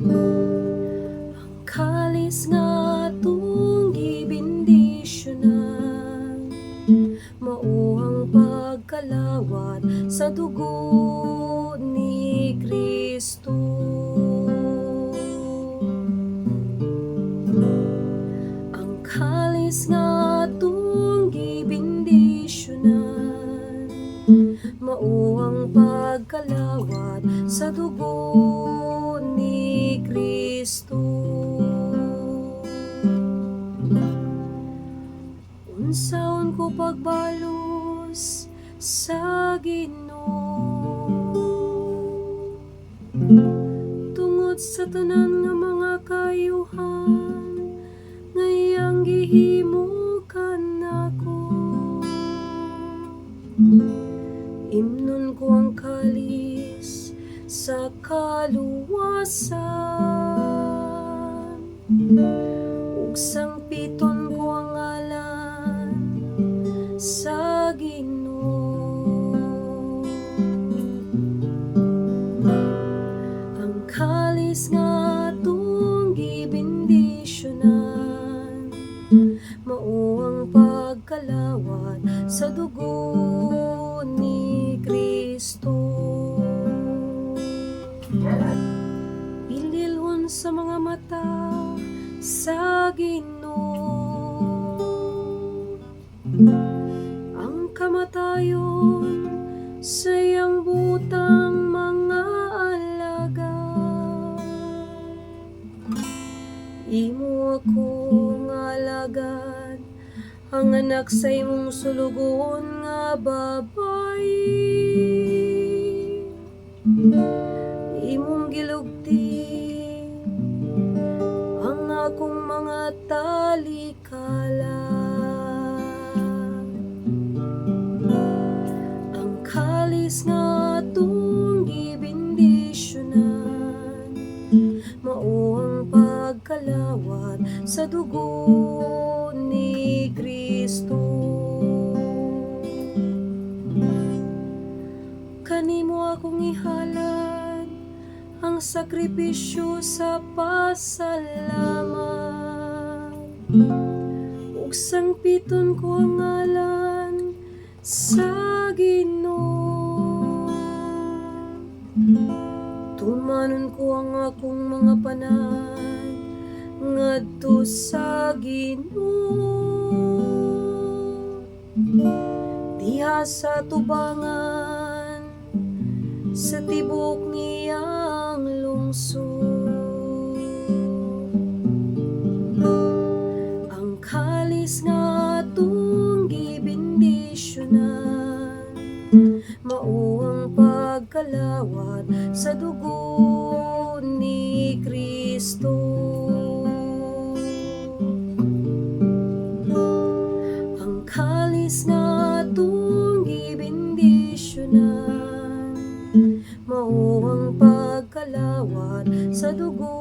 Ang kalis nga atong gibendisyonan, mao ang pagkalawat sa dugo ni Kristo. Ang kalis nga atong gibendisyonan, mao ang pagkalawat sa dugo ni Kristo. Unsaon ko pagbalos sa Ginoo tungod sa tanan nga mga kaayuhan nga iyang gihimo kanako? Imnon ko ang kalis sa kaluwasan ug sangpiton ko ang ngalan sa Ginoo. Ang kalis nga atong gibendisyonan, mao ang pagkalawat sa dugo ni Kristo. Ililhon sa mga mata sa Ginoo ang kamatayon sa iyang butang mga alagad. Imo akong alagad, ang anak sa imong sulugoon nga babayi. Imong gilugti ang akong mga talikala. Ang kalis nga atong gibendisyonan, mao ang pagkalawat sa dugo ni Kristo. Kanimo akong ihalad ang sakripisyo sa pasalamat ug sangpiton ko ang ngalan sa Ginoo. Tumanon ko ang akong mga panad ngadto sa Ginoo diha sa tubangan sa tibok niyang lungsod. Ang kalis nga atong gibendisyonan, mao ang pagkalawat sa dugo ni Kristo. Ang kalis nga atong gibendisyonan, mao ang pagkalawat sa dugo